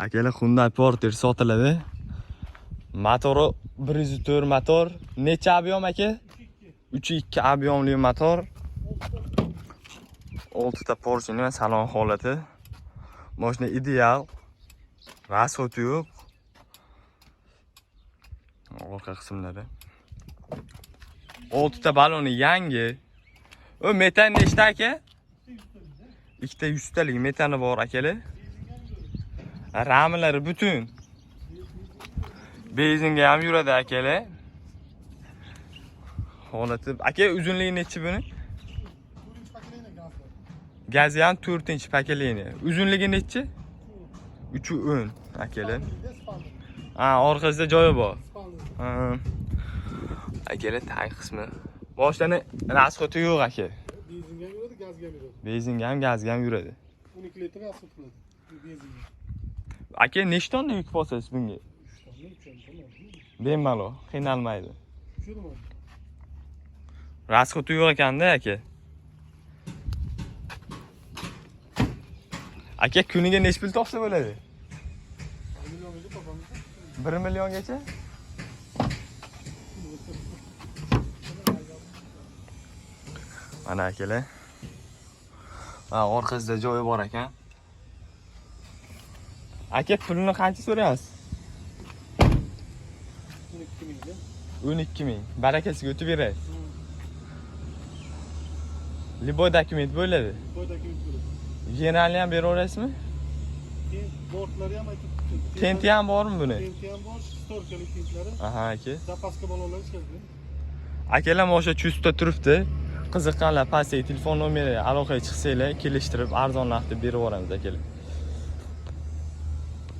Akalar, Hyundai Porter sotiladi. Motori 104 motor. Necha объем, aka? 3.2 объем li motor. 6 ta porsheni, salon holati. Mashina ideal. Расход yo'q. Orqa qismlari. 6 ta baloni yangi. U metan nechta, aka? Ikkita 100 talik metani bor, akalar. Ramlari butun. Benzinga ham yuradi, akalar. Holati, aka, uzunligi nechi buni? Gazi ham 4-поколение. Uzunligi nechi? 3.10, akalar. Ha, orqasida joyi bor. Ha. Akalar, tag qismi. Moshinani расход i yo'q, aka. Benzinga ham yuradi, gazga ham yuradi. Benzinga ham, gazga ham yuradi. 12 litr расход qiladi. Benzinga. Aka, nechta tonna yuk bosasiz bunga? 3 tonna, 3 tonna. Bemalol, qiynalmaydi. Tushadimi? Расход i yo'q ekanda, aka. Aka, kuniga necha pul topsa bo'ladi? 1 milliongacha topamiz. 1 milliongacha? Mana, akalar. Ha, orqasida joyi bor ekan. Aka, pulini qancha so'rayapsiz? 12 mingga. 12 ming. Barakasiga o'tib beray. Любой dokument bo'ladi. Boy dokument bo'ladi. Generalni ham beraverasizmi? Keyin bortlari ham aytib. Tenti ham bormi buni? Tenti ham bor, шторка li tentlari. Aha, aka. Запаска balonlari chiqadi. Akalar, o'sha chustda turibdi. Qiziqqanlar pastdagi telefon nomeriga aloqaga chiqsanglar, kelishtirib arzon narxda berib yuboramiz, akalar.